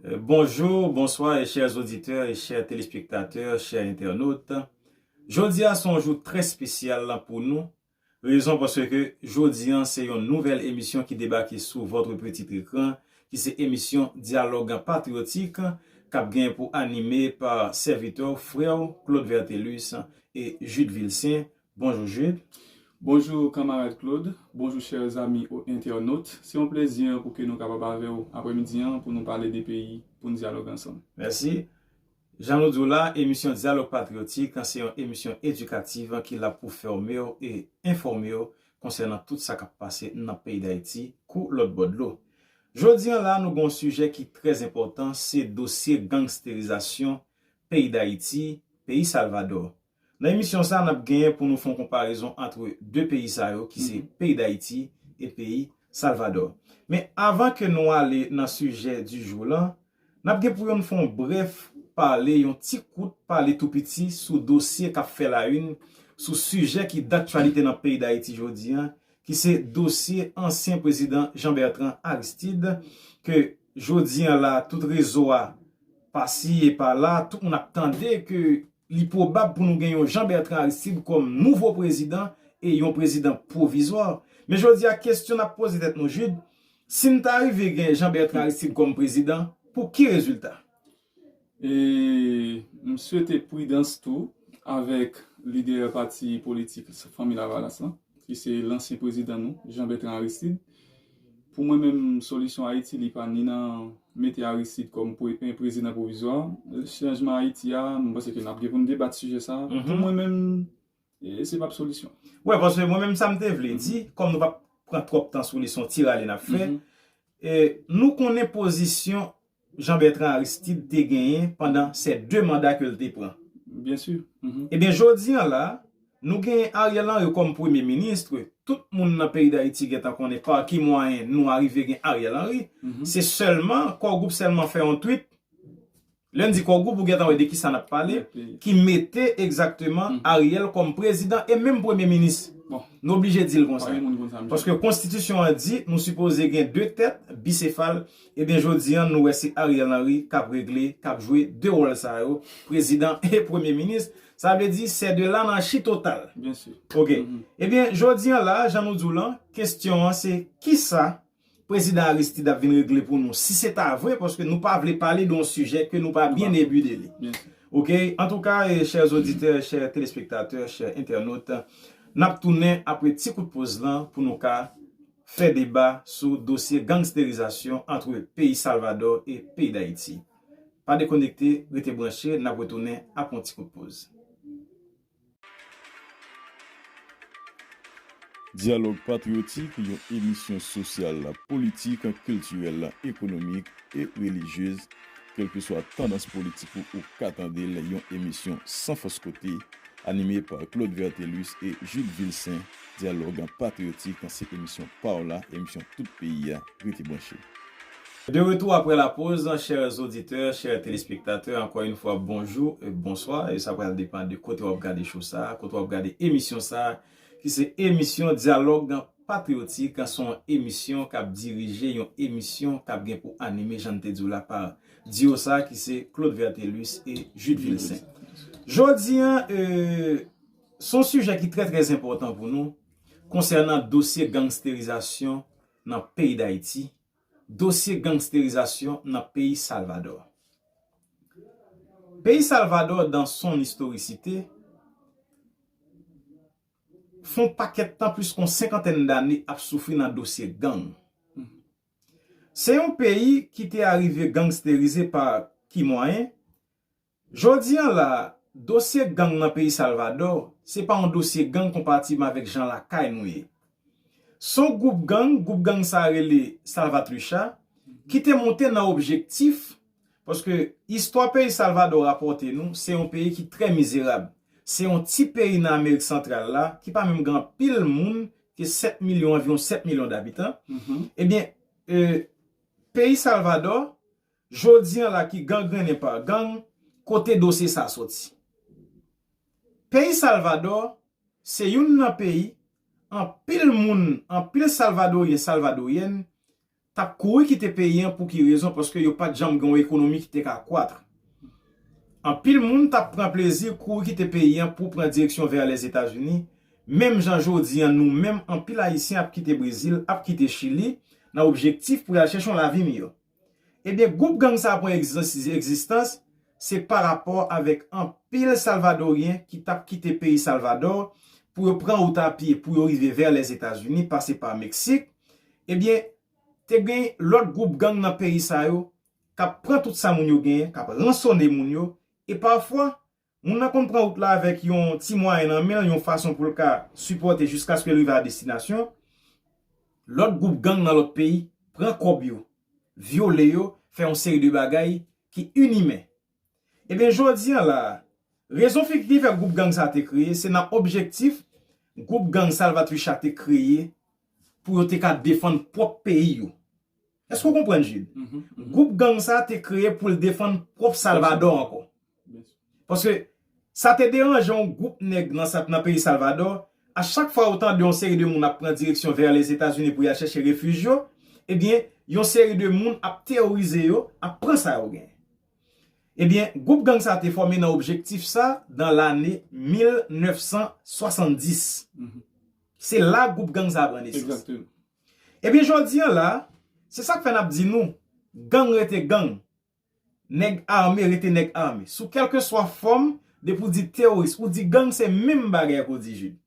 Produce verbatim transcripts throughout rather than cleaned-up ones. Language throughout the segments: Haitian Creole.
Euh, bonjou, bonswa, e chè oditè, e chè telespektatè, chè entènot. Jodi a se yon jou trè espesyal pou nou. Rezon paske jodi a se yon nouvèl emisyon ki debake sou votre petit écran, ki se emisyon Dyalòg Patriyotik, k ap gen pou anime pa sèvitè w, frè w, Claude Vertelus e Jude Vilcin. Bonjou, Jude. Bonjou, kanmarad Claude. Bonjou, chè zanmi entènot. Se yon plezi pou ke nou kapab avè w aprèmidi an pou nou pale de peyi, pou n dyaloge ansanm. Mèsi. Jan nou di w la, emisyon Dyalòg Patriyotik se yon emisyon edikatif ki la pou fòme w e enfòme w konsènan tout sa k ap pase nan peyi Dayiti kou lòt bò dlo. Jodi a la, nou gen yon sijè ki trè enpòtan, se dosye gangsterizasyon peyi Dayiti, peyi Salvadò. Nan emisyon sa, n ap genyen pou nou fè yon konparezon ant de peyi sa yo, ki se peyi Dayiti e peyi Salvadò. Men avan ke nou ale nan sijè di jou la, n ap gen pou yon fè yon brèf pale, yon ti kout pale tou piti sou dosye k ap fè la une, sou sijè ki daktyalite nan peyi Dayiti jodi a, ki se dosye ansyen prezidan Jean Bertrand Aristide, ke jodi a la, tout rezo a, pasi e pala, tout moun ap tande ke li pwobab pou nou gen yon Jean Bertrand Aristide kòm nouvo prezidan e yon prezidan pwovizwa. Men jodi a, kesyon n ap poze tèt nou, Jude, si n ta rive gen Jean Bertrand Aristide kòm prezidan, pou ki rezilta? E m swete pridans tou avèk lidè pati politik Fanmi Lavalas lan, ki se lansyen prezidan nou, Jean Bertrand Aristide. Pou mwen menm, solisyon Ayiti, li pa ni nan mete Aristide kòm pre- en prezidan pwovizwa. Chanjman Ayiti a, m panse ke n ap gen pou n debat sijè sa. Pou mwen menm, e, se p ap solisyon. Wè, paske mwen menm sa m te vle di, kòm nou p ap pran twòp tan sou li, se yon ti rale n ap fè. E, nou konnen pozisyon Jean Bertrand Aristide te genyen pandan se de manda ke l te pran. Byen si. Ebyen, jodi a la, nou genyen Ariel Henry kòm premye minis. Tout moun nan peyi Dayiti gentan konnen pa ki mwayen nou arive gen Ariel Henry. Se sèlman Core Group sèlman fè yon tweet. Lè n di Core Group, ou gentan wè de kisa n ap pale, ki mete egzakteman Ariel kòm prezidan e menm premye minis. Bon. Nou oblije di l konsa. Paske konstitisyon an di nou sipoze gen de tèt bisefal. Ebyen, jodi a, nou wè se Ariel Henry k ap regle, k ap jwe de wòl sa yo, prezidan e premye minis. Sa vle di, se de lanarchi total. Byen si. Ok. Ebyen, jodi a la, jan nou di w lan, kesyon an se kisa prezidan Aristide ap vin regle pou nou, si se ta vre, paske nou pa vle pale de yon sijè ke nou pa byen ebu de li. Ok? Antouka, e, chè oditè, chè telespektatè, chè entènot, n ap tounen apre ti kout poz lan pou nou ka fè deba sou dosye gangsterizasyon ant peyi Salvadò e peyi Dayiti. Pa dekonekte, rete branche, n ap retounen apre yon ti kout poz. Dyalòg Patriyotik, yon emisyon sosyal, politik, kiltirèl, ekonomik e relijyez. Kèlkeswa tandans politik ou, ou ka tande l, yon emisyon san fòs kote, anime pa Claude Vertelus e Jude Vilcin. Dyalòg Patriyotik, se emisyon pa w la, emisyon tout peyi a. Rete branche. De retour après la pause, chers auditeurs, chers téléspectateurs, encore une fois, bonjou e bonswa. E sa pral depann de kote w ap gade show sa, kote w ap gade emisyon sa, ki se emisyon Dyalòg Patriyotik. Se yon emisyon k ap dirije, yon emisyon k ap gen pou anime, jan n te di w la, pa duo sa, ki se Claude Vertelus e Jude Vilcin. Jodi a, e, se yon sijè ki trè, trè enpòtan pou nou, konsènan dosye gangsterizasyon nan peyi Dayiti, dosye gangsterizasyon nan peyi Salvadò. Peyi Salvadò, dans son historicité, fè yon pakèt tan, plis ke yon senkantèn dane, ap soufri nan dosye gang. Se yon peyi ki te arive gangsterize pa ki mwayen? Jodi a la, dosye gang nan peyi Salvadò, se pa yon dosye gang konpatiman avèk jan lakay nou ye. Se yon gwoup gang, gwoup gang sa rele Salvatrucha, ki te monte nan objektif, paske istwa peyi Salvadò rapòte nou, se yon peyi ki trè mizerab. Se yon ti peyi nan Amerik Santral la, ki pa menm gen anpil moun, ke sèt milyon, anviwon sèt milyon dabitan. Ebyen, e, peyi Salvadò, jodi a la ki gangrennen pa gang, kote dosye sa soti? Peyi Salvadò, se youn nan peyi, anpil moun, anpil Salvadoryen, Salvadoryèn, t ap kouri kite peyi an. Pou ki rezon? Paske yo pa t janm gen yon ekonomi ki te ka kwat. Anpil moun t ap pran plezi kouri kite peyi an pou pran direksyon vè Lèzetazini. Menm jan jodi an, nou menm, anpil Ayisyen ap kite Brezil, ap kite Chili, nan objektif pou y al chèche yon lavi miyò. Ebyen, gwoup gang sa a pran egzistans, egzistans, se pa rapò avèk anpil Salvadoryen ki t ap kite peyi Salvadò pou yo pran wout apye, pou yo rive vè Lèzetazini, pase pa Meksik. Ebyen, te gen lòt gwoup gang nan peyi sa yo k ap pran tout sa moun yo genyen, k ap ransone moun yo, e pafwa, moun nan konn pran wout la avèk yon ti mwayen nan men l, yon fason pou l ka sipòte jiskaske l rive a destinasyon. Lòt gwoup gang nan lòt peyi pran kòb yo, vyole yo, fè yon seri de bagay ki inimen. Ebyen, jodi an la a, rezon fi ki fè gwoup gang sa a te kreye, se nan objektif gwoup gang Salvatrucha te kreye pou yo te ka defann pwòp peyi yo. Èske w konprann, Jude? Gwoup gang sa a te kreye pou l defann pwòp Salvadò ankò. Paske sa te deranje yon gwoup nèg nan sa, nan peyi Salvadò. A chak fwa ou tande yon seri de moun ap pran direksyon vè Lèzetazini pou y al chèche refij yo, ebyen, yon seri de moun ap teworize yo, ap pran sa yo genyen. Ebyen, gwoup gang sa a te fòme nan objektif sa nan lane mil nèf san swasanndis. Se la gwoup gang sa a pran nesans. Ebyen, jodi an la, se sa k fè n ap di nou, gang rete gang. Nèg ame rete nèg ame. Sou kèlkeswa fòm, depi w di teworis, ou di gang, se menm bagay ke w di, Jude.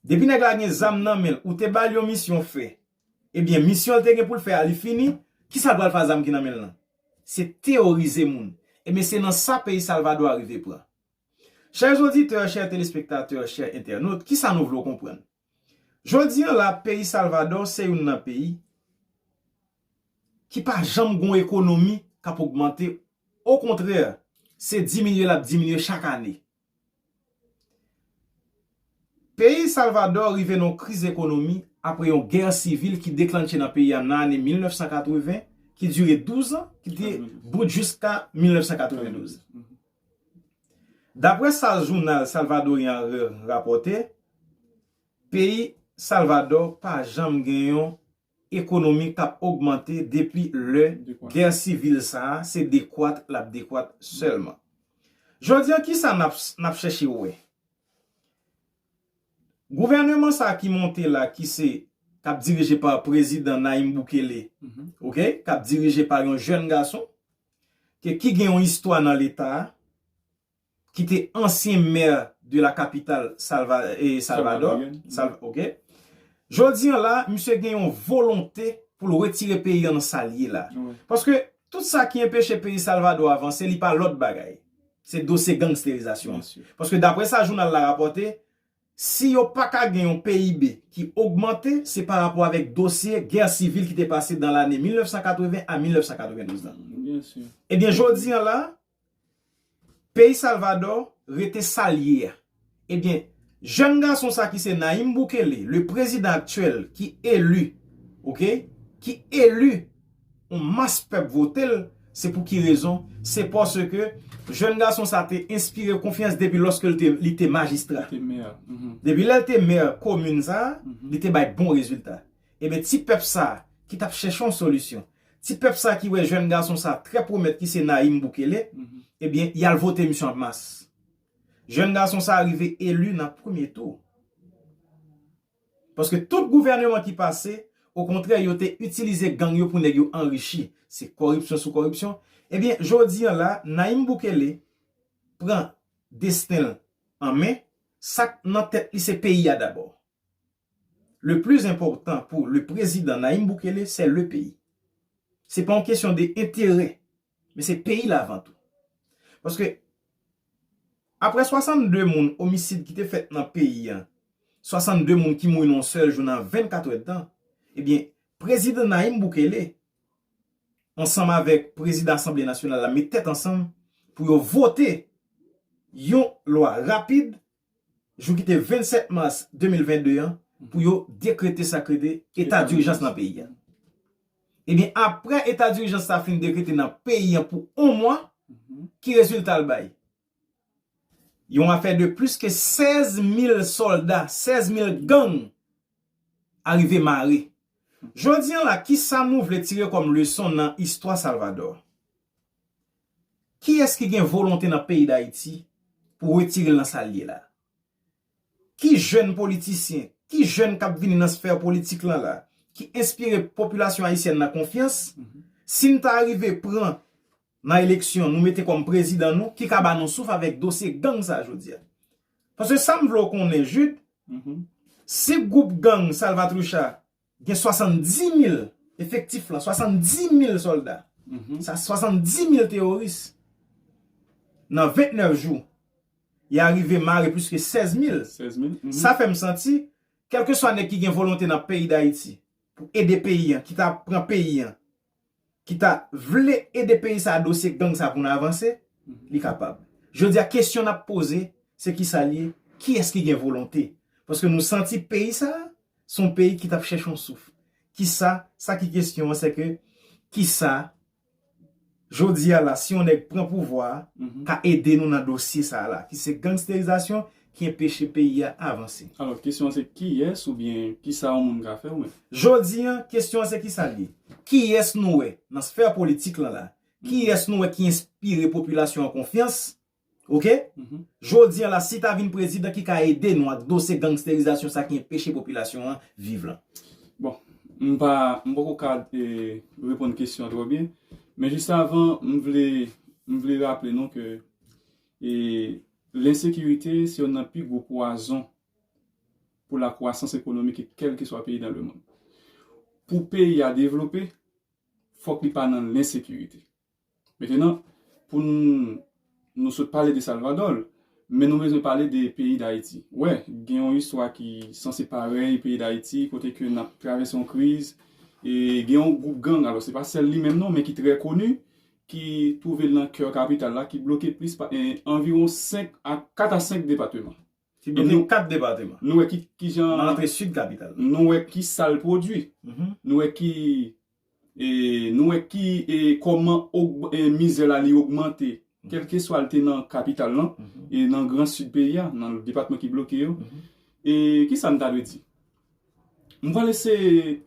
Depi nèg la gen zam nan men l, ou te ba l yon misyon fè. Ebyen, misyon l te gen pou l fè a, li fini, kisa l pral fè a zam ki nan men l lan? Se teworize moun. Ebyen, se nan sa peyi Salvadò a rive pran. Chè oditè, chè telespektatè, chè entènot, kisa nou vle w konprann? Jodi an la, peyi Salvadò se youn nan peyi ki pa janm gon ekonomi k ap ogmante. Okontrè, se diminye l ap diminye chak ane. Peyi Salvadò rive nan yon kriz ekonomi apre yon gè sivil ki deklanche nan peyi a nan ane mil nèf san katreven, ki dire douz an, ki te bout jiska mil nèf san katrevendouz. Daprè sa jounal salvadoryen an rapòte, peyi Salvadò pa janm gen yon ekonomi k ap ogmante depi lè gè sivil sa a, se dekwat l ap dekwat sèlman. Jodi an, kisa n ap, n ap chèche wè? Gouvèneman sa a ki monte la, ki se, k ap dirije pa prezidan Nayib Bukele, oke, k ap dirije pa yon jèn gason, ke, ki gen yon istwa nan Leta a, ki te ansyen mè de la capitale Salva-, e, Salvador. Salvadoryen. Salv-, oke. Jodi an la, misye gen yon volonte pou l retire peyi an nan sa l ye la. Paske tout sa ki enpeche peyi Salvador avanse, li pa lòt bagay. Se dosye gangsterizasyon an. Paske daprè sa jounal la rapòte, si yo pa ka gen yon P I B ki ogmante, se pa rapò avèk dosye gè sivil ki te pase nan lane mil nèf san katreven a mil nèf san katrevendouz lan. Ebyen, jodi an la, peyi Salvador rete sa l ye a. Ebyen, jèn gason sa ki se Nayib Bukele, le prezidan aktyèl ki eli, oke, ki eli, yon mas pèp vote l, se pou ki rezon? Se paske jèn gason sa te enspire konfyans depi lòske l te, li te majistra. Depi lè l te mè komin sa, li te bay bon rezilta. Ebyen, ti pèp sa ki t ap chèche yon solisyon, ti pèp sa ki wè jèn gason sa trè pwomèt ki se Nayib Bukele, ebyen, y al vote misye an mas. Jèn gason sa rive eli nan premye tou. Paske tout gouvèneman ki pase, okontrè, yo te itilize gang yo pou nèg yo anrichi. Se kòripsyon sou kòripsyon. Ebyen, jodi an la, Nayib Bukele pran desten l an men, sa k nan tèt li se peyi a dabò. Le plus important pour le président Nayib Bukele, c'est le pays. Se pa yon kesyon de enterè, men se peyi l avan tou. Paske, aprè swasannde moun omisid ki te fèt nan peyi a, swasannde moun ki mouri nan yon sèl jou nan vennkat èdtan, ebyen, prezidan Nayib Bukele, ansanm avèk prezidan Asanble Nasyonal la, met tèt ansanm pou yo vote yon lwa rapid, jou ki te vennsèt mas de mil vennde an, pou yo dekrete sa k rele eta dijans nan peyi a. Ebyen, aprè eta dijans sa fin dekrete nan peyi an pou yon mwa, ki rezilta l bay? Yon afè de plis ke sèz mil sòlda, sèz mil gang arive mare. Jodi a la, kisa nou vle tire kòm leson nan istwa Salvador? Kiyès ki gen volonte nan peyi Dayiti pou retire l nan sa l ye la? Ki jèn politisyen, ki jèn k ap vini nan sfè politik lan la, ki enspire popilasyon ayisyèn nan konfyans, si n ta rive pran nan eleksyon, nou mete kòm prezidan nou, ki ka ba nou souf avèk dosye gang sa jodi a? Paske sa m vle w konnen, Jude, si gwoup gang Salvatrucha gen swasanndimil efektif lan, swasanndimil sòlda, sa swasanndimil teworis, nan ventnèf jou, y a rive mare plis ke sèz mil. Sa fè m santi, kèlkeswa nèg ki gen volonte nan peyi Dayiti pou ede peyi an, ki ta pran peyi an, ki ta vle ede peyi sa a, dosye gang sa pou n avanse, li kapab. Jodi a, kesyon n ap poze, se kisa l ye, kiyès ki gen volonte? Paske nou santi peyi sa a, se yon peyi ki t ap chèche yon souf. Kisa, sa ki kesyon an, se ke, kisa, jodi a la, si yon nèg pran pouvwa a, ka ede nou nan dosye sa a la, ki se gangsterizasyon, ki enpeche peyi a avanse. Alò, kesyon an se kiyès oubyen kisa yon moun ka fè ou menm? Jodi a, kesyon an se kisa l ye? Kiyès nou wè nan sfè politik lan la? Kiyès nou wè ki enspire popilasyon an konfyans? Oke? Jodi a la, si ta vin prezidan ki ka ede nou ak dosye gangsterizasyon sa ki enpeche popilasyon an viv lan? Bon, m pa, m poko ka, e, reponn kesyon an twò byen, men jis avan, m vle, m vle raple nou ke, e, lensekirite se yonn nan pi gwo pwazon pou lakwasans ekonomik e kèlkeswa peyi dans le monde. Pou peyi a devlope, fòk li pa nan lensekirite. Mentenan, pou n, nou sot pale de Salvador, men nou bezwen pale de peyi Dayiti. Wè, gen yon istwa ki sanse parèy peyi Dayiti, kote ke n ap travèse yon kriz, e gen yon gwoup gang, alò se pa sèl li menm non, men ki trè koni, ki twouve l nan kè kapital la, ki bloke plis pa, e, anviwon senk a, kat a senk depatman. Ki bloke kat depatman. Nou wè ki, ki jan, nan antre sid kapital la. Nou wè ki sa l pwodui. Nou wè ki, e, nou wè ki, e, kòman og-, e, mizè la li ogmante, kèlkeswa l te nan kapital lan, e nan gran sid peyi a, nan depatman ki bloke yo. E kisa m ta dwe di? M pral eseye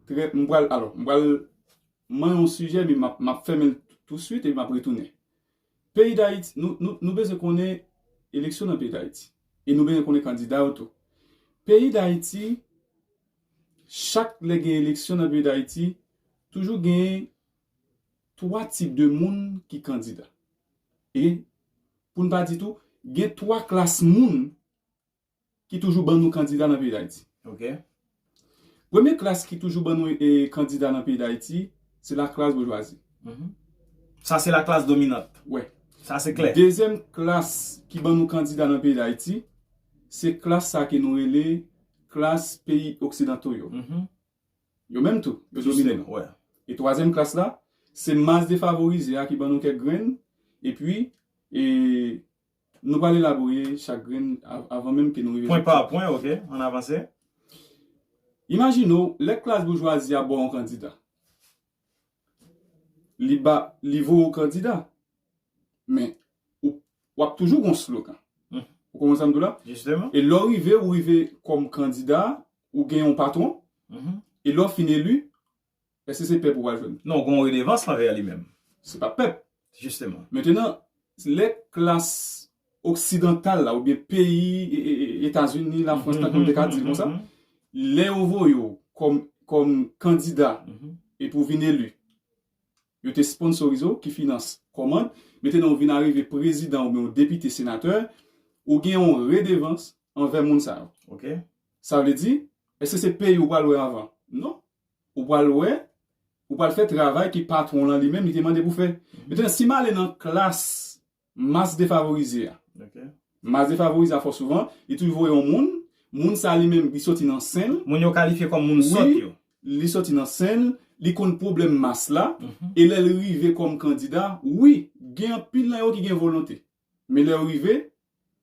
trè, m pral, alò, m pral manyen yon sijè, men m ap, m ap fèmen l touswit e m ap retounen. Peyi Dayiti, nou, nou, nou bezwen konnen eleksyon nan peyi Dayiti. E nou bezwen konnen kandida yo tou. Peyi Dayiti, chak lè gen eleksyon nan peyi Dayiti, toujou gen twa tip de moun ki kandida. E, pou n pa di tou, gen twa klas moun ki toujou ban nou kandida nan peyi Dayiti. Oke. Premye klas ki toujou ban nou, e, kandida nan peyi Dayiti, se laklas boujwazi. Sa se laklas dominant. Wè. Sa se klè. Dezyèm klas ki ban nou kandida nan peyi Dayiti, se klas sa ke nou rele klas peyi oksidanto yo. Yo menm tou, yo domine nou. E twazyèm klas la, se mas defavorize a ki ban nou kèk grenn, epi, e, nou pral elabore chak grenn av-, avan menm ke nou rive. Pwen pa pwen, oke, ann avanse. Imajine w, lè klas boujwazi a ba w yon kandida. Li ba, li voye w kandida. Men, ou, w ap toujou gen yon slogan. Ou konprann sa m di w la? Jisteman. E lè w rive, ou rive kòm kandida, ou gen yon patwon. E lè w fin eli, èske se pèp ou pral jwenn? Non, ou gen yon redevans anvè li menm. Se pa pèp. Jisteman. Mentenan, lè klas oksidantal la, oubyen peyi, e, e, e, Etazini, Lafrans, tankou nou te ka di l konsa, lè yo voye w kòm, kòm kandida e pou w vin eli, yo te sponsorize w, ki finans kòmann, mentenan ou vin arive prezidan oubyen w depite, senatè, ou gen yon redevans anvè moun sa yo. Oke. Sa vle di, èske se peyi ou pral wè avan? Non. Ou pral wè, ou pral fè travay ke patwon lan li menm li te mande pou fè. Mentenan, si m ale nan klas mas defavorize a. Oke. Mas defavorize a, fò souvan, li toujou voye yon moun, moun sa li menm, li soti nan sen l. Moun yo kalifye kòm moun sòt yo. Wi, li soti nan sen l, li konn pwoblèm mas la, e lè l rive kòm kandida, wi, gen anpil nan yo ki gen volonte. Men lè yo rive,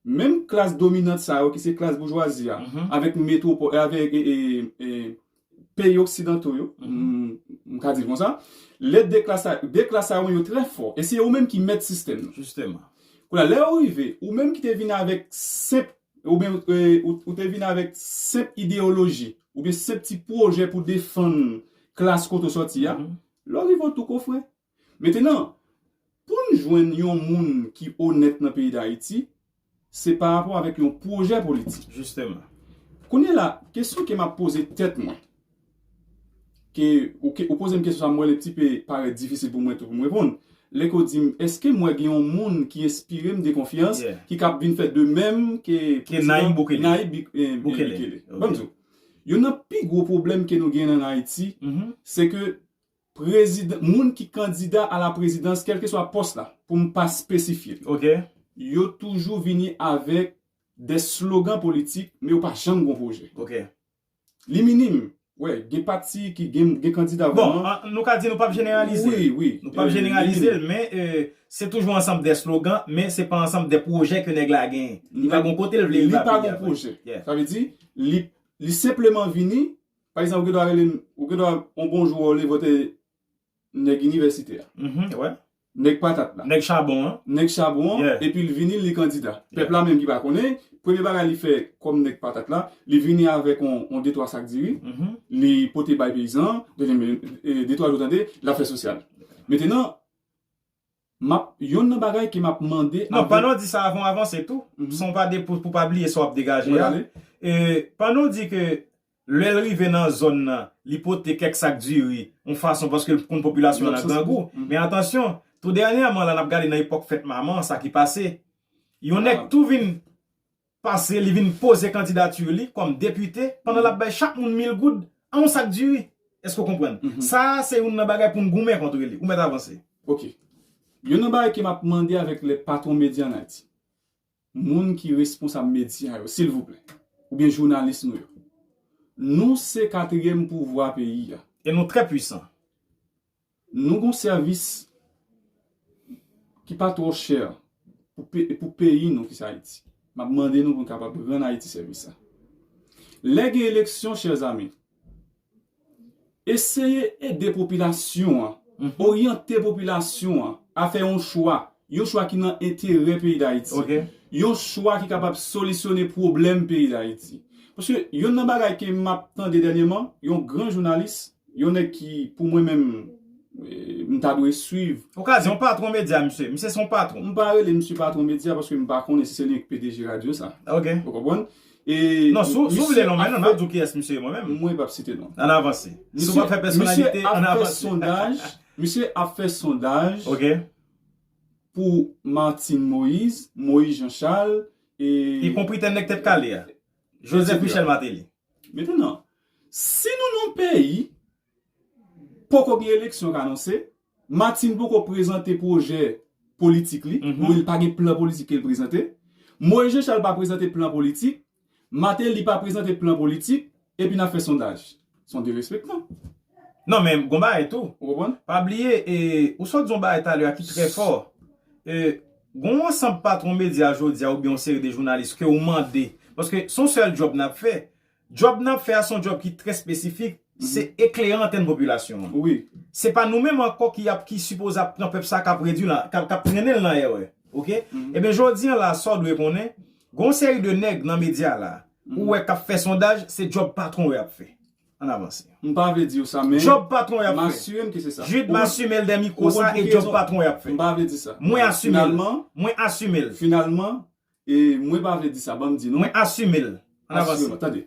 menm klas dominant sa yo, ki se klas boujwazi a, avèk metwopòl, avèk, e, e, e, peyi oksidanto yo, m, m ka di l konsa, lè de klas sa, de klas sa yo, yo trè fò. E se yo menm ki mèt sistèm nan. Jisteman. Kounye a, lè yo rive, ou menm ki te vin avèk senp oubyen e, ou, ou te vin avèk senp ideyoloji, oubyen senp ti pwojè pou defann klas kote w sòti a, lè w rive w tou kofre. Mentenan, pou n jwenn yon moun ki onèt nan peyi Dayiti, se pa rapò avèk yon pwojè politik. Jisteman. Kounye a la, kesyon ke m ap poze tèt mwen, ke ou, ke, ou poze m kesyon sa, m wè l ti pe parèt difisil pou mwen tou pou m reponn. Lè ke w di m, èske m wè gen yon moun ki enspire m de konfyans, ki kab vin fè de menm ke Nayib Bukele? Nayib Bukele. Ban m di w, youn nan pi gwo pwoblèm ke nou gen an Ayiti, se ke prezidan, moun ki kandida a la prezidans, kèlkeswa pòs la, pou m pa espesifye l, yo toujou vini avèk de slogan politik, men yo pa janm gon pwojè. Li minim. Wè, gen pati ki gen, gen kandida vrèman. Bon, nou ka di nou p ap jeneralize l. Wi, wi. Nou p ap jeneralize l, men e, se toujou ansanm de slogan, men se pa ansanm de pwojè ke nèg la genyen. Li pa gon kote l vle, li pa gon pwojè. Sa vle di, li, li senpleman vini, pa egzanp, ou gen dwa rele m, ou gen dwa, yon bon jou, ou leve, ou te nèg inivèsite a. Nèg patat la. Nèg chabon an. Nèg chabon an, epi l vini, li kandida. Pèp la menm ki pa konnen, premye bagay li fè kòm nèg patat la, li vini avèk on, on de twa sak diri, li pote bay peyizan an, de, de twa jou tande, l ap fè sosyal. Mentenan, m ap, youn nan bagay ke m ap mande. Non, pandan w di sa, avan w avanse tou, san w pa de, pou, pou pa bliye sa w ap degaje a. E, pandan w di ke lè l rive nan zòn nan, li pote kèk sak diri, yon fason, paske l konn popilasyon an nan grangou. Men atansyon, tou dènyèman la, n ap gade nan epòk fèt manman, sa ki pase. Yon nèg tou vin pase, li vin poze kandidati li kòm depite, pandan l ap bay chak moun mil goud, a yon sak diri. Èske w konprann? Sa a, se youn nan bagay pou n goumen kont li. Ou mèt avanse. Ok. Youn nan bagay ke m ap mande avèk lè patwon medya an Ayiti, moun ki responsab medya yo, silvouplè, oubyen jounalis nou yo. Nou se katriyèm pouvwa peyi a. E nou trè pwisan. Nou gon sèvis ki pa twò chè pou, pou peyi nou ki se Ayiti. M ap mande nou pou n kapab rann Ayiti sèvis sa. Lè gen eleksyon, chè zanmi, eseye ede popilasyon an, oryante popilasyon an a fè yon chwa, yon chwa ki nan enterè peyi Dayiti, yon chwa ki kapab solisyone pwoblèm peyi Dayiti. Paske youn nan bagay ke m ap tande dènyèman, yon gran jounalis, yon nèg ki, pou mwen menm, e, m ta dwe swiv. Ou ka di yon patwon medya, misye. Misye se yon patwon. M pa rele misye patwon medya paske m pa konnen si se li ki P D G radyo sa. Ok. Ou konprann? E non, si w, si w vle non, men non, m ap di w kiyès misye ye mwen menm. Mwen p ap site non. Ann avanse. Si w p ap fè pèsonalite, ann avanse. Misye ap fè sondaj, misye ap fè sondaj pou Martine Moïse, Moïse Jean Charles, e konpri tèt nèg tèt kale a, Joseph Michel Martelly. Mentenan, si nou nan yon peyi, poko gen eleksyon k anonse, Martine poko prezante pwojè politik li, oubyen li pa gen plan politik ke l prezante, Moïse Jean Charles pa prezante plan politik, Martelly pa prezante plan politik, epi n ap fè sondaj. Se yon derespektan. Non, men gon bagay tou. Ou konprann? Pa bliye, e, ou sot di yon bagay talè a ki trè fò. E, gon ansanm patwon medya jodi a oubyen yon seri de jounalis ke ou mande. Paske se yon sèl djòb n ap fè. Djòb n ap fè a se yon djòb ki trè espesifik. Se eklere antèn popilasyon an. Wi. Se pa nou menm ankò ki ap, ki sipoze ap pran pèp sa k ap redui l, k ap, k ap trennen l nan erè. Ok? Ebyen, jodi a la, sa w dwe konnen, gon seri de nèg nan medya la, ou wè k ap fè sondaj, se djòb patwon yo y ap fè. Ann avanse. M pa vle di w sa, men djòb patwon y ap fè. M asire m ke se sa. Jude, m asime l dè mikwo sa, e djòb patwon y ap fè. M pa vle di sa. Mwen asime l. Finalman, mwen asime l. Finalman, e mwen pa vle di sa, ban m di non. Mwen asime l. Ann avanse. Asire m, tande.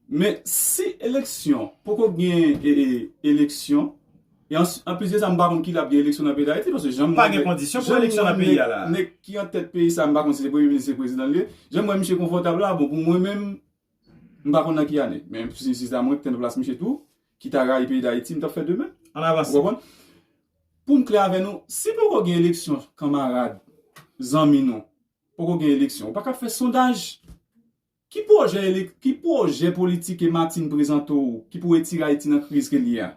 Men si eleksyon, poko gen e, e, eleksyon, e an, anplis de sa, m pa konn kilè ap gen eleksyon nan peyi Dayiti, paske jan m wè, pa gen kondisyon pou eleksyon nan peyi a la. Nèg ki an tèt peyi sa, m pa konn si se premye minis, se prezidan l ye. Jan m wè misye konfòtab la, bon, pou mwen menm, m pa konn nan ki ane. Men si, si se ta mwen ki te nan plas misye tou, ki ta rayi peyi Dayiti, m t ap fè de menm. Ann avanse. Ou konprann? Pou m klè avè nou, si poko gen eleksyon, kanmarad, zanmi nou, poko gen eleksyon, ou pa ka fè sondaj. Ki pwojè ele-, ki pwojè politik ke Martine prezante w ki pou retire Ayiti nan kriz ke l ye a?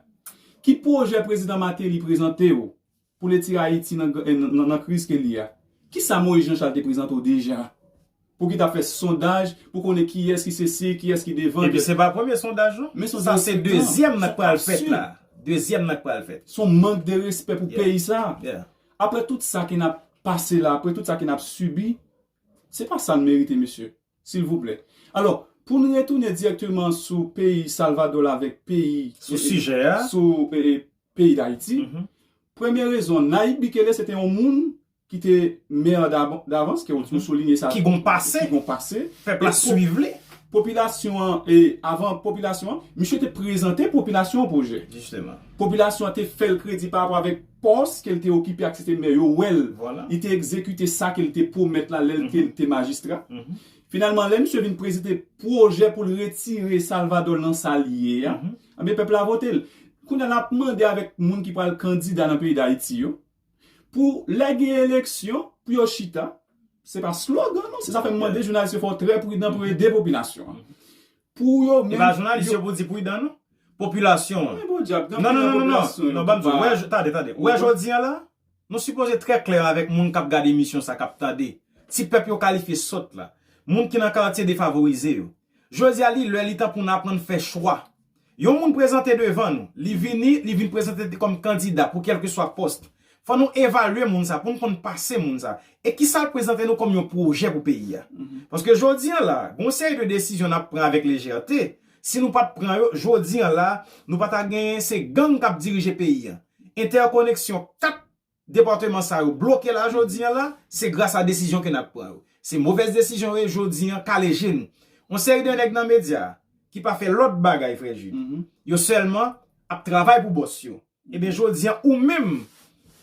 Ki pwojè prezidan Martelly prezante w pou l retire Ayiti nan, nan, nan, nan kriz ke l ye a? Kisa Moïse Jean Charles te prezante w deja? Pou ki t ap fè sondaj, pou konnen kiyès ki sesi, kiyès ki devan. Epi se pa premye sondaj, non. Men sondaj sa se dezyèm nan k pral fèt la. Dezyèm nan k pral fèt. Se yon mank de respè pou peyi sa. Apre tout sa ke n ap pase la, apre tout sa ke n ap sibi, se pa sa n merite, mesye. Silvouplè. Alò, pou n retounen dirèkteman sou peyi Salvadò la avèk peyi Sou sijè a. sou e, e, peyi Dayiti, Mhm. premye rezon, Nayib Bikele se te yon moun ki te mè davan- davans, ke ou ou soulinye sa, Ki gon pase. ki gon pase. Pèp la E po- swiv li. Popilasyon an, e avan popilasyon an, misye te prezante popilasyon an pwojè. Jisteman. Popilasyon an te fè l kredi pa rapò avèk pòs ke l te okipe ak se te mè yo, wè l. Vwala. Li te egzekite sa ke l te pwomèt la lè l te, te majistra. Mhm. Finalman, lè misye vin prezante pwojè pou l retire Salvadò nan sa l ye a, Mhm. anben pèp la vote l. Kounye a n ap mande avèk moun ki pral kandida nan peyi Dayiti yo, pou lè gen eleksyon, pou yo chita, se pa slogan non, se sa fè m mande jounalis yo fò trè pridan pou ede popilasyon an. Pou yo E menm pa jounalis yo pou di pridan non. Popilasyon an. Men bon dyab, gen Non, non, anpil non, non, popilasyon non. yo Non, ki ban m di, pa- wè, j- tande, tande. Wè, Mhm. jodi a la, nou sipoze trè klè avèk moun k ap gade emisyon sa, k ap tande. Ti pèp yo kalifye sòt la. Moun ki nan katye defavorize yo. Jodi a, li lè, li tan pou n aprann fè chwa. Yon moun prezante devan nou, li vini, li vin prezante kòm kandida pou kèlkeswa pòs. Fò nou evalye moun sa, pou n konn pase moun sa. E kisa l prezante nou kòm yon pwojè pou peyi a. Mhm. Paske jodi a la, gon seri de desizyon n ap pran avèk lejète. Si nou pa t pran yo, jodi a la, nou pa ta genyen, se gang k ap dirije peyi a. Entèkoneksyon kat depatman sa yo bloke la jodi a la, se gras a desizyon ke n ap pran yo. Se movèz desizyon yo ye jodi a, kale je n. Yon seri de nèg nan medya ki pa fè lòt bagay, frè Jude. Mhm. Yo sèlman ap travay pou bòs yo. Ebyen, jodi a, ou menm,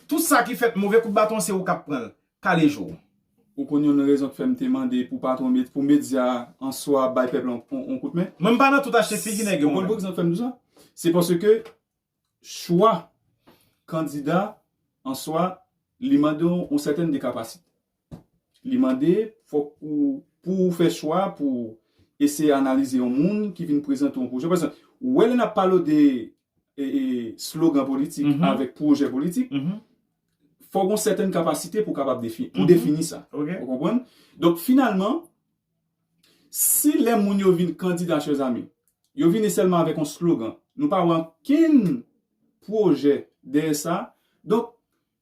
tout sa ki fèt, move kout baton, se ou k ap pran l. Kale je w. Ou konn yon rezon k fè m te mande pou patwon, pou medya an swa bay pèp la yon, yon, yon kout men? Mwen, m pa nan tout achte figi nèg yo. Ou konn Mwen pou ki sa fè m di sa? Se paske chwa kandida an swa, li mande yon, yon sètèn de kapasite. Li mande fòk ou, pou ou fè chwa, pou eseye analize yon moun ki vin prezante yon pwojè. Pa egzanp, ou wè lè n ap pale de e, e, slogan politik Mhm. avèk pwojè politik, Mhm. fòk yon sètèn kapasite pou kapab defi, pou Mhm. defini sa. Ok. Ou konprann? Donk, finalman, si lè moun yo vin kandida, chèzami, yo vini sèlman avèk yon slogan, nou pa wè ankenn pwojè dèyè sa, donk,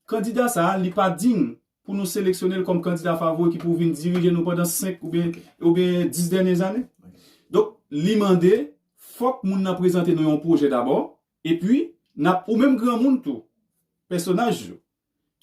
kandida sa a, li pa diy pou nou seleksyone l kòm kandida favori ki pou vin dirije nou pandan senk oubyen, oubyen dis dènye zane. Donk, li mande, fòk moun nan prezante nou yon pwojè dabò, epi, n ap, ou menm granmoun tou, pèsonaj yo,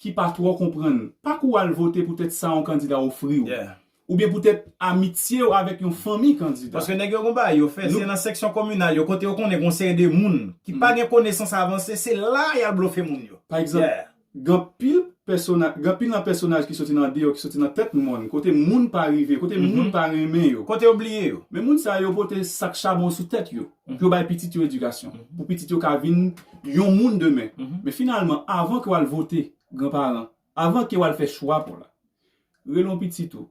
ki pa twò konprann, pa kou al vote poutèt sa yon kandida ofri w. Yeah. Oubyen poutèt amitye w avèk yon fanmi kandida. Paske nèg yo gon bagay yo fè, Nou- se nan seksyon kominal yo, kote yo konnen gon seri de moun ki pa gen konesans avanse, se la y al blofe moun yo. Pa egzanp, Yeah. gen anpil pèsona-, gen anpil nan pèsonaj ki soti nan deyò, ki soti nan tèt mòn, kote moun pa rive, kote Mhm. moun pa renmen yo. Kote yo bliye yo. Men moun sa yo pote sak chabon sou tèt yo, Mhm. pou yo bay pitit yo edikasyon, Mhm. pou pitit yo ka vin yon moun demen. Mhm. Men finalman, avan ke w al vote, granparan, avan ke w al fè chwa pou la, rele yon pitit ou,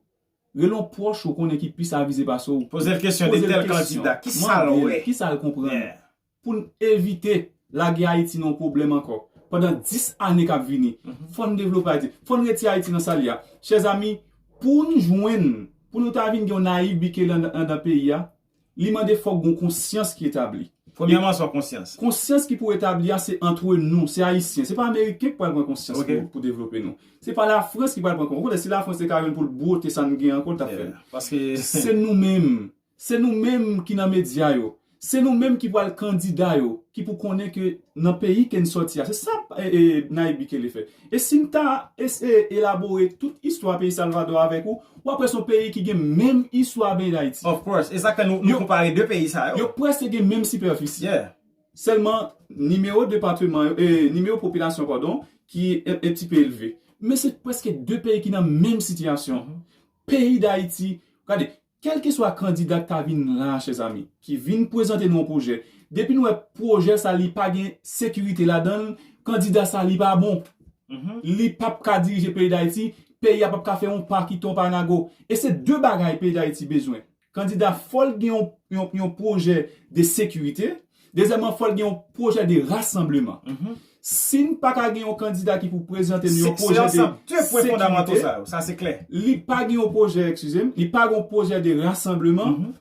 rele yon pwòch ou konnen ki plis avize pase w. Poze l kesyon de Poze l tèl kesyon. Kandida, ki sa l Mande l, wè? Ki sa l konprann? Yeah. Pou n evite lage Ayiti nan yon pwoblèm ankò. Pandan dis ane k ap vini, Mhm. fò n devlope Ayiti. Fò n retire Ayiti nan sa l ye a. Chèzami, pou n jwenn, pou nou ta vin gen yon Nayib Bikele andan, andan peyi a, li mande fòk gon konsyans ki etabli. Premyèman, se yon konsyans. Konsyans ki pou etabli a, se antre nou, se Ayisyen. Se pa Ameriken ki pral pran konsyans Ok. pou, pou devlope nou. Se pa Lafrans ki pral pran konsyans. Okontrè, si Lafrans te ka jwenn pou l bwote sa n gen ankò, l t ap fè l. Yeah. Paske Se nou menm. Se nou menm ki nan medya yo. Se nou menm ki pral kandida yo, ki pou konnen ke nan peyi ke n sòti a. Se sa e, e, Nayib Bikele fè. E si n ta es- e, elabore tout istwa peyi Salvadò avèk ou, w ap wè se yon peyi ki gen menm istwa peyi Dayiti. Of course. E sa ke nou, nou Yo- konpare de peyi sa yo. Yo prèske gen menm sipèfisi. Yeah. Sèlman nimewo depatman yo, e, nimewo popilasyon, padon, ki en, en ti pe elve. Men se prèske de peyi ki nan menm sitiyasyon. Mhm. Peyi Dayiti, gade, kèlkeswa kandida k ta vin la, chèzami, ki vin prezante nou yon pwojè, depi nou wè pwojè sa li pa gen sekirite ladan l, kandida sa li pa bon. Mhm. Li p ap ka dirije peyi Dayiti, peyi a p ap ka fè yon pa kite yon pa nago. E se de bagay peyi Dayiti bezwen. Kandida fò l gen yon, yon, yon pwojè de sekirite. Dezyèmman, fò l gen yon pwojè de rasanbleman. Mhm. Si n pa ka gen yon kandida ki pou prezante nou Se yon se pwojè ansanm de de pwen fondamantal sekirite, sa yo. Sa se klè. Li pa gen yon pwojè, eskize m, li pa gen yon pwojè de rasanbleman, Mhm.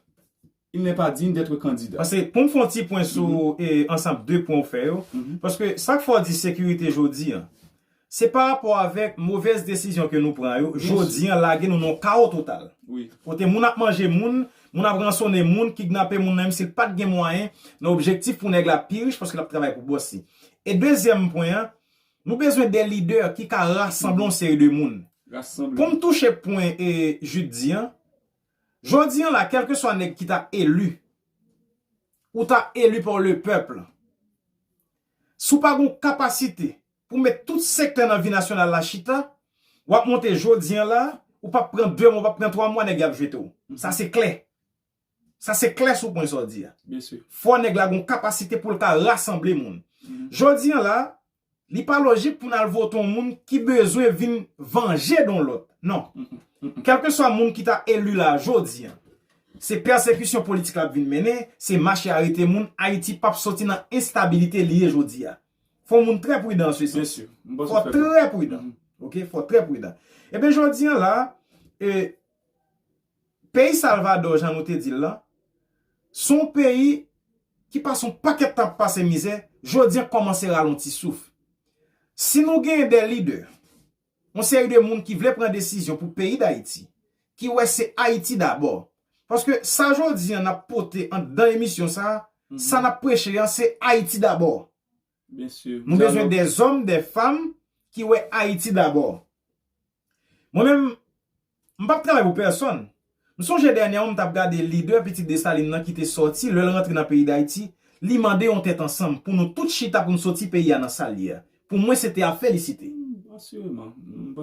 il n'est pas digne d'être candidat. Paske pou m fè yon ti pwen sou e, ansanm de pwen ou fè yo, Mhm. paske sa k fè w di sekirite jodi a, se pa rapò avèk movèz desizyon ke nou pran yo, jodi an lage nou nan kawo total. Kote moun ap manje moun, moun ap ransonnen moun, kidnape moun nan, menm si l pa t gen mwayen, nan objektif pou nèg la pi rich paske l ap travay pou bòs li. E dezyèm pwen an, nou bezwen de lidè ki ka rasanble yon seri de moun. Pou m touche pwen e Jude di an, jodi an la, kèlkeswa nèg ki ta eli, ou ta eli pa le pèp, si w pa gen yon kapasite pou met tout sektè nan vi nasyonal la chita, w ap monte jodi an la, ou p ap pran de mwa, ou p ap pran twa mwa, nèg y ap jete w. Sa se klè. Sa se klè sou pwen sa w di a. Fò nèg la gen yon kapasite pou l ka rasanble moun. Jodi an la, li pa lojik pou n al vote yon moun ki bezwen vin vanje de yon lòt. Non. Kèlkeswa moun ki ta eli la jodi an, se pèsekisyon politik l ap vin mennen, se mache arete moun, Ayiti p ap soti nan enstabilite li ye jodi a. Fò moun trè pridan an se sans. Fò trè pridan. Ok, fò trè pridan. Ebyen, jodi an la, e, peyi Salvadò, jan nou te di l lan, se yon peyi ki pase yon pakèt tan ap pase mizè, jodi an kòmanse rale yon ti souf. Si nou genyen de lidè, yon seri de moun ki vle pran desizyon pou peyi Dayiti, ki wè se Ayiti dabò. Paske sa jodi an n ap pote anndan emisyon sa a, sa n ap preche an, se Ayiti dabò. Nou bezwen de zòm, de fanm ki wè Ayiti dabò. Mwen menm, m p ap travay pou pèsonn. M sonje dènyèman m t ap gade lidè pitit Desalin nan ki te sòti, lè l rantre nan peyi Dayiti, li mande yon tèt ansanm pou nou tout chita pou n soti peyi a nan sa l ye a. Pou mwen, se te a felisite.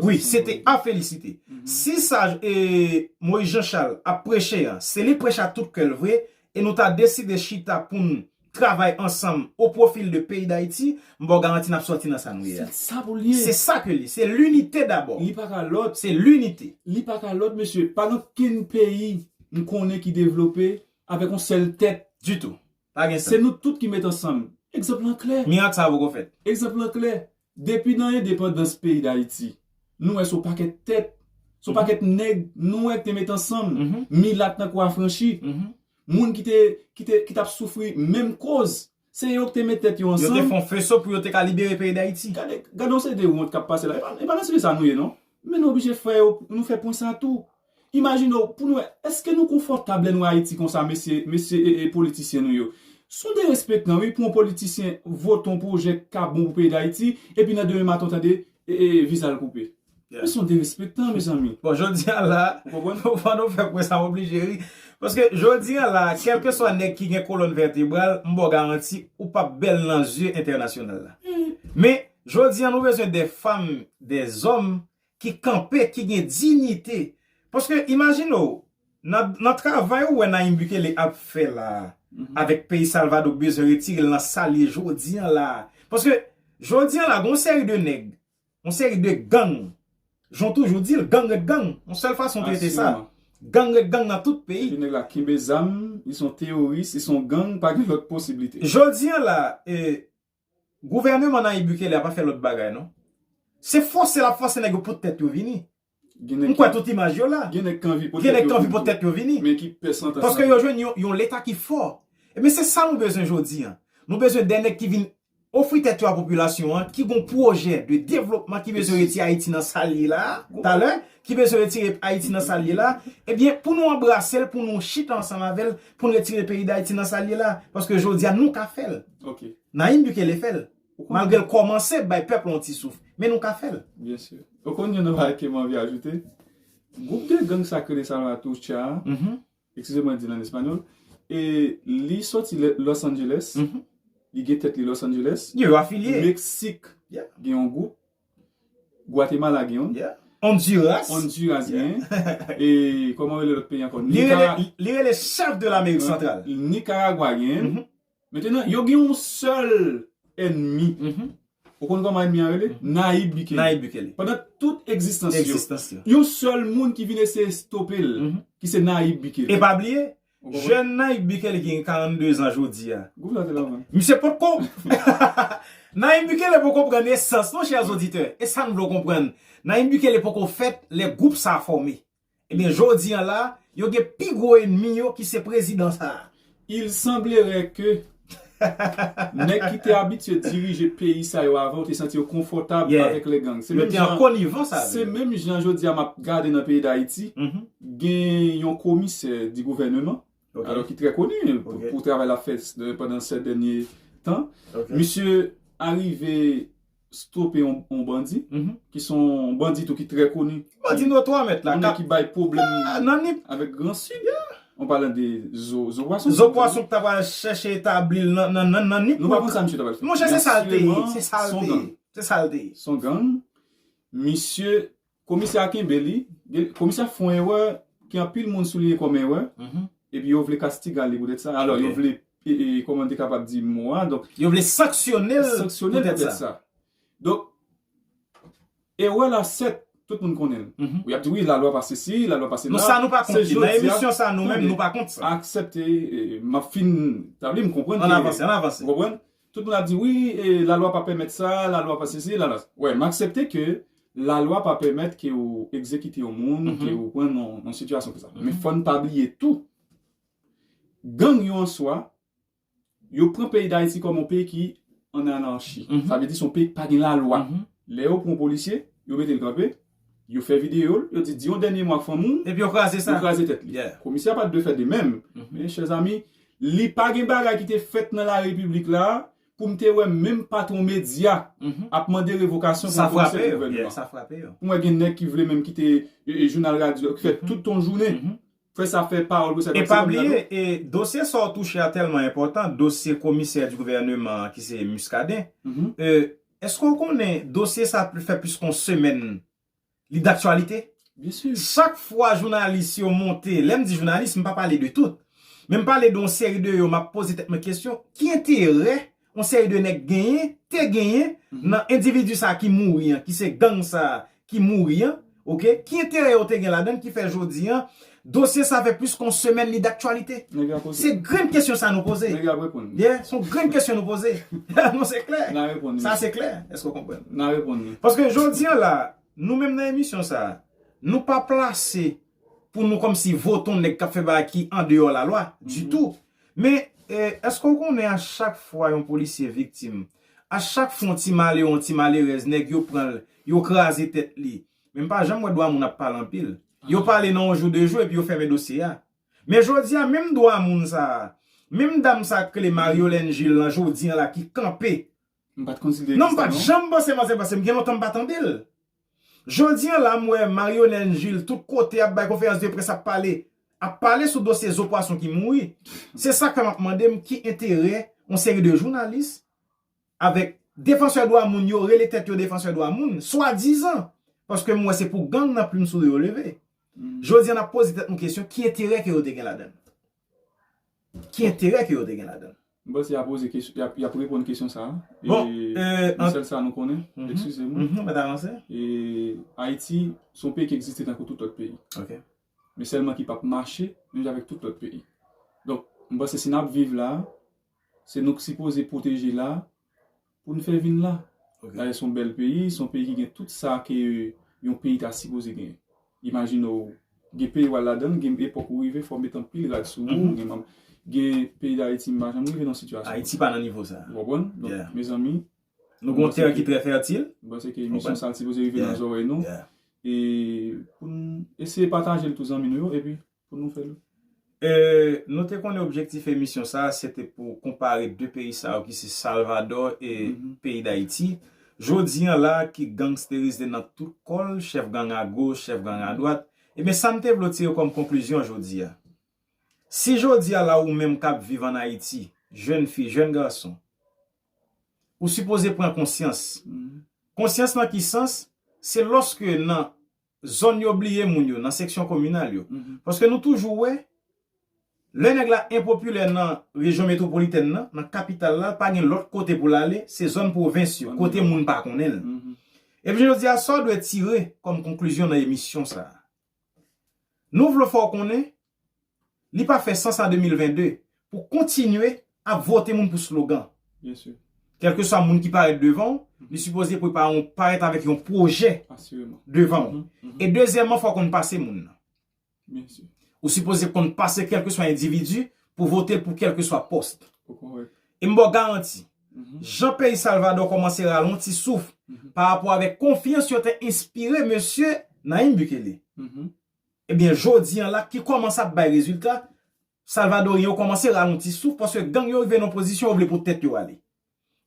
Wi, se te a felisite. Si sa e, Moïse Jean Charles ap preche an, se li preche a tout kè l vre, e nou ta deside chita pou n travay ansanm o pwofi de peyi Dayiti, m ba w garanti n ap sòti nan sa nou ye a. Se sa pou l ye. Se sa ke li, se linite dabò. Li pa ka lòt. Se linite. Li pa ka lòt, mesye. Pa gen okenn peyi m konnen ki devlope avèk yon sèl tèt. Ditou. Pa gen sa. Se nou tout ki met ansanm. Egzanp lan klè. Mirak sa a poko fèt. Egzanp lan klè. Depi nan endepandans peyi Dayiti, nou wè se yon pakèt tèt, se yon pakèt nèg nou wè ki te met ansanm, milat nan kwa franchi, moun ki te, ki te, ki t ap soufri menm koz, se yo ki te met tèt yo ansanm. Yo te fè yon feso pou yo te ka libere peyi Dayiti. Gade, gade yon seri de wont k ap pase la. E pa, e pa nan seri sa nou ye, non. Men nou oblije fè yo, nou fè pwen sa tou. Imajine w, pou nou wè, èske nou konfòtab lè nou Ayiti konsa, mesye, mesye e, e politisyen nou yo? Se yon derespektan, wi, pou yon politisyen vote yon pwojè k ka bon pou peyi Dayiti, epi nan demen maten w tande, e, e, viza l koupe. Men se yon derespektan, mezanmi. Bon, jodi a la, fò nou fè pwen sa, m oblije ri. Paske jodi a la, kèlkeswa nèg ki gen kolòn vètebral, m ba w garanti, ou p ap bèl nan zye entènasyonal la. Men, jodi a, nou bezwen de fanm, de zòm, ki kanpe, ki gen diyite. Paske, imajine w, nan, nan travay ou wè Nayib Bukele ap fè la, avèk peyi Salvador k bezwen retire l nan sa l ye jodi a la. Paske, jodi a la, gen yon seri de nèg, yon seri de gang, jan w toujou di l, gang ret gang. Yon sèl fason w trete sa. Gang ret gang nan tout peyi. Epi nèg la kenbe zam, li se yon teyoris, li se yon gang, pa gen lòt posiblite. Jodi a la, e, gouvèneman Nayib Bukele a pa fè lòt bagay, non. Se fòse l ap fòse nèg yo pot tèt yo vini. M kwè tout imaj yo la. Gen nèg k anvi pot tèt yo vini. Men ki pèsant ansanm. Paske yo jwenn yon, yon leta ki fò. Ebyen, se sa nou bezwen jodi a. Nou bezwen de nèg ki vin ofri tèt yo a popilasyon an, ki gon pwojè de devlopman ki bezwen retire Ayiti nan sa l ye la, talè, ki bezwen retire Ayiti nan sa l ye la. Ebyen, pou nou anbrase l, pou nou chita ansanm avè l, pou n retire peyi Dayiti nan sa l ye la. Paske jodi a, nou ka fè l. Nayib Bukele fè l. Malgre l kòmanse bay pèp la yon ti souf. Men nou ka fè l. Byen si. Ou konn youn nan bagay ke m anvi ajoute? Gwoup de gang sa k rele Salvatrucha a, eskize mwen di l an espanyòl, e li sòti Los Angeles, li gen tèt li Los Angeles, Meksik gen yon gwoup, Gwatemala gen yon, Honduras. Honduras gen, e kòman rele lòt peyi ankò? Li rele, li rele chèf de Lamerik Santral. Nikaragwa gen. Mentenan, yo gen yon sèl ènmi. Ou konn kòman ènmi an rele? Nayib Bukele. Nayib Bukele. Pandan tout egzistans yo, yon sèl moun ki vin eseye stope l, ki se Nayib Bukele. E pa bliye, jèn Nayib Bukele ki gen karannde zan jodi a. Gwoup la te la, man. Misye potko. Nayib Bukele poko pran nesans, non, chè oditè. E sa n vle w konprann. Nayib Bukele poko fèt lè gwoup sa a fòme. Ebyen, jodi a la, yo gen pi gwo ènmi yo ki se prezidan sa a. Il semblerait que Nèg ki te abitye dirije peyi sa yo avan, ou te santi yo konfòtab avèk lè gang. Se menm jan, se menm jan jodi a m ap gade nan peyi Dayiti, gen yon komisè di gouvènman, alò ki trè koni pou, pou travay l ap fè pandan sèt dènye tan. Misye arive stope yon, yon bandi, ki se yon bandi tou ki trè koni. Bandi notwa mèt la, yon nèg ki bay pwoblèm avèk Gran Sid. An palan de Zo, Zo Pwason. Zo Pwason ki ta pral chèche etabli l nan, nan, nan, nan Nip. Nou pa konn sa misye ta pral fè. Monchè, se sa l te ye, se sa l te ye. Se sa l te ye. Se yon gang. Misye, komisè a kenbe li. Komisè a fè yon erè, ki anpil moun souliye kòm erè. Epi yo vle kastigal li poutèt sa. Alò, yo vle, e, e, kòman m te kapab di mo a? Donk, yo vle sanksyone l poutèt sa. Donk, erè la, sèt, tout moun konnen l. Wi, y ap di, wi, lalwa pa sesi, lalwa pa sela. Non, sa nou pa kont li. Nan emisyon sa, nou menm, nou pa kont sa. Aksepte, e, m ap fin tabli, m konprann ke, ann avanse, ann avanse. Ou konprann? Tout moun ap di, wi, e, lalwa pa pèmèt sa, lalwa pa sesi, lalwa. Wè, m aksepte ke lalwa pa pèmèt ke ou egzekite yon moun, ke ou pran nan, nan sitiyasyon konsa. Men fò n pa bliye tou, gang yo an swa, yo pran peyi Dayiti kòm yon peyi ki an anachi. Sa vle di se yon peyi ki pa gen lalwa. Lè yo pran yon polisye, yo mete l kanpe, yo fè videyo l, yo di, di yon dènye mo ak fanmi w, epi yo kraze sa, yo kraze tèt li. Komisè a pa t dwe fè de menm. Men, chè zami, li pa gen bagay ki te fèt nan larepiblik la pou m te wè menm patwon medya ap mande revokasyon pou yon komisè de gouvènman. Sa frape yo. Pou mwen gen nèg ki vle menm kite, e, e, jounal radyo, ki fè tout yon jounen. Fè sa fè pawòl pou sa. E pa bliye, e, dosye sa w touche a tèlman enpòtan, dosye komisè di gouvènman an ki se Muscadin. E, èske w konnen dosye sa fè plis ke yon semèn li daktyalite? Byen si. Chak fwa jounalis yo monte, lè m di jounalis, m pa pale de tout, men m pale de yon seri de yo, m ap poze tèt mwen kesyon, ki enterè yon seri de nèg genyen, te genyen, nan endividi sa ki mouri an, ki se gang sa ki mouri an, oke? Ki enterè yo te gen ladan l ki fè jodi an, dosye sa fè plis ke yon semèn li daktyalite? Se grenn kesyon sa nou poze. Nèg yo ap reponn. Yeah, se yon grenn kesyon nou poze. Non, se klè. N a reponn li. Sa se klè. Èske w konprann? N a reponn li. Paske jodi an la, nou menm nan emisyon sa, nou pa plase pou nou kòmsi vote yon nèg k ap fè bagay ki andeyò lalwa ditou. Men, e, èske w konnen a chak fwa yon polisye viktim, a chak fwa yon ti malere, yon ti malerèz, nèg yo pran l, yo kraze tèt li. Men m pa janm wè dwa moun ap pale anpil. Yo pale nan yon jou, de jou, epi yo fèmen dosye a. Men jodi a, menm dwa moun sa a, menm dam sa k rele Mariolène Gilles lan jodi an la ki kanpe. M pa t konsidere non, m pa t janm panse, panse, panse, m gen lontan m pa tande l. Jodi an la, m wè Mariolène Gilles tout kote ap bay konferans de près, ap pale, ap pale sou dosye Zo Pwason ki mouri. Se sa k fè m ap mande m ki enterè yon seri de jounalis avèk defansè dwa moun yo rele tèt yo defansè dwa moun, swadizan, paske m wè se pou gang nan plim sou yo leve. Jodi an, n ap poze tèt nou kesyon, ki enterè ke yo te gen ladan l? Ki enterè ke yo te gen ladan l? M panse y ap poze kesyon, y ap, y ap reponn kesyon sa a. Bon, e, e, yon sèl sa nou konnen, eskize m, mèt avanse. E, Ayiti, se yon peyi ki egziste tankou tout lòt peyi. Men sèlman ki p ap mache menm jan avèk tout lòt peyi. Donk, m panse si n ap viv la, se nou k sipoze pwoteje la pou n fè vin la. Dayè, se yon bèl peyi, se yon peyi ki gen tout sa ke yon peyi ta sipoze genyen. Imajine w, gen peyi w al ladan l, gen epòk ou rive, fò w met anpil rad sou ou, gen, gen peyi Dayiti, m pa janm rive nan sitiyasyon Ayiti pa nan nivo sa. Ou konprann? Donk, mezanmi, nou gen yon tè ki trè fètil. M panse ke emisyon sa a sipoze rive nan zòrèy nou. E pou n eseye pataje l tou zanmi nou yo, epi pou nou fè l. E, nou te konnen objektif emisyon sa a, se te pou konpare de peyi sa yo ki se Salvadò e peyi Dayiti. Jodi an la, ki gangsterize nan tout kò l, chèf gang a goch, chèf gang a dwat. Ebyen, sa m te vle w tire kòm konklizyon jodi a. Si jodi a la ou menm k ap viv ann Ayiti, jèn fi, jèn gason, ou sipoze pran konsyans. Konsyans nan ki sans? Se lòske nan zòn yo bliye moun yo, nan seksyon kominal yo. Paske nou toujou wè, lè nèg la enpopilè nan rejyon metwopolitèn nan, nan kapital la, pa gen lòt kote pou l ale, se zòn pwovens yo, kote moun pa konnen l. Epi jodi a, sa w dwe tire kòm konklizyon nan emisyon sa a? Nou vle fè w konnen, li pa fè sans an de mil venn de pou kontinye ap vote moun pou slogan. Kèlkeswa moun ki parèt devan w, li sipoze prepare yon, parèt avèk yon pwojè devan w. E dezyèmman, fò w konn pase moun nan. Ou sipoze konn pase kèlkeswa endividi pou vote l pou kèlkeswa pòs. E m ba w garanti, jan peyi Salvadò kòmanse rale yon ti souf pa rapò avèk konfyans yo te enspire mesye Nayib Bukele. Ebyen, jodi an la, ki kòmanse ap bay rezilta, Salvadoryen yo kòmanse rale yon ti souf paske gang yo rive nan yon pozisyon yo vle pou tèt yo ale.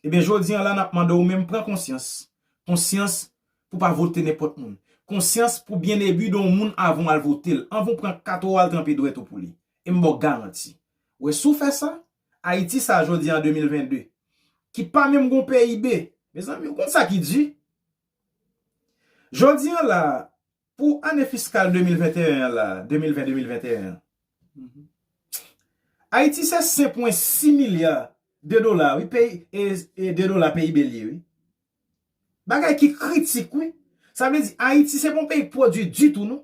Ebyen, jodi an la, n ap mande w menm pran konsyans. Konsyans pou pa vote nenpòt moun. Konsyans pou byen ebi de yon moun avan w al vote l. Anvan w pran kat ou al tranpe dwèt ou pou li. E m ba w garanti. Wè, si w fè sa, Ayiti sa a jodi an de mil venn de, ki pa menm gon P I B. Mezanmi, ou konn sa ki di? Jodi an la, pou ane fiskal de mil venteyen an la, de mil ven, de mil venteyen an, Ayiti se senk pwen sis milya de dola, wi, peyi, e, e de dola P I B li ye, wi. Bagay ki kritik, wi. Sa vle di, Ayiti se pa yon peyi k pwodui ditou, non.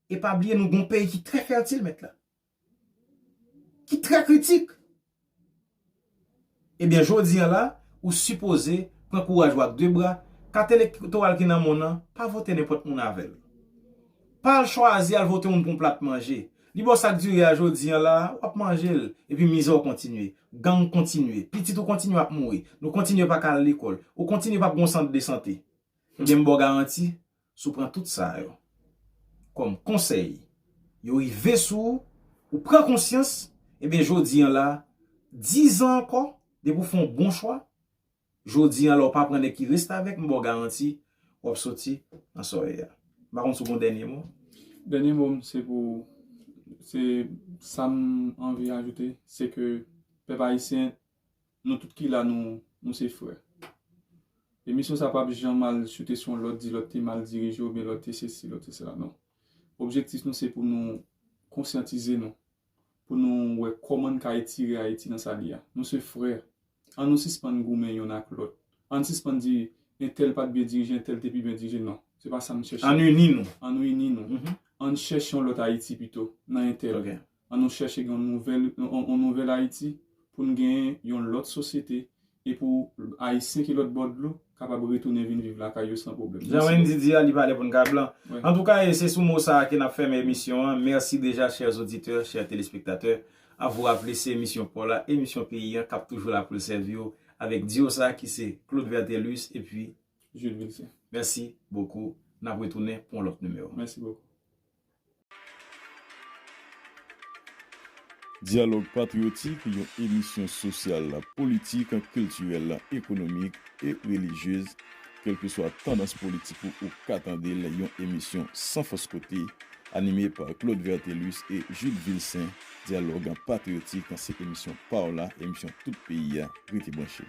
E pa bliye, nou gon peyi ki trè fètil, mèt la. Ki trè kritik. Ebyen, jodi an la, ou sipoze pran kouraj ou ak de bra, kat elektoral ki nan men w nan, pa vote nenpòt moun avè l. Pa al chwazi al vote moun pou yon plat manje. Li ba w sak diri a jodi an la, w ap manje l, epi mizè w kontinye, gang kontinye, pitit ou kontinye ap mouri, nou kontinye pa ka al lekòl, ou kontinye p ap gon sant de sante. Ebyen, m ba w garanti, si w pran tout sa yo kòm konsèy, yo rive sou ou, ou pran konsyans, ebyen, jodi an la, diz an ankò, depi w fè yon bon chwa, jodi an la, w pa pran nèg ki restavèk, m ba w garanti, w ap soti nan sa w ye a. M pa konn si w gon dènye mo. Dènye mo m, se pou, se sa m anvi ajoute, se ke pèp ayisyen, nou tout ki la, nou, nou se frè. Emisyon sa p ap janm al choute sou yon lòt, di lòt te mal dirije oubyen lòt te sesi, lòt te sela, non. Objektif nou se pou nou konsyantize nou, pou nou wè kòman n ka etire Ayiti nan sa li a. Nou se frè. Ann nou sispann goumen youn ak lòt. Ann sispann di entèl pa t byen dirije, entèl te pi byen dirije, non. Se pa sa n chèche. Ann ini nou. Ann nou ini nou. Ann chèche yon lòt Ayiti pito nan entèl. Ann nou chèche gen yon nouvèl, yon, yon nouvèl Ayiti pou n gen yon lòt sosyete e pou Ayisyen ki lòt bò dlo kapab retounen vin viv lakay yo san pwoblèm. Jan Wendy di a, li pa lè pou n ka blan. Antouka, e se sou mo sa a ke n ap fèmen emisyon an. Mèsi deja, chers auditeurs, chers téléspectateurs. A vous rappeler, se emisyon pa w la, emisyon peyi an, k ap toujou la pou l sèvi w avèk diyo sa a ki se Claude Vertelus epi Jules Vilcin. Mèsi bokou. N ap retounen pou yon lòt nimewo. Mèsi bokou. Dyalòg Patriyotik, yon emisyon sosyal, politik, kiltirèl, ekonomik e relijyez. Kèlkeswa tandans politik ou, ou ka tande l, yon emisyon san fòs kote, anime pa Claude Vertelus e Jules Vilcin. Dyalòg Patriyotik, se emisyon pa w la, emisyon tout peyi a. Rete branche.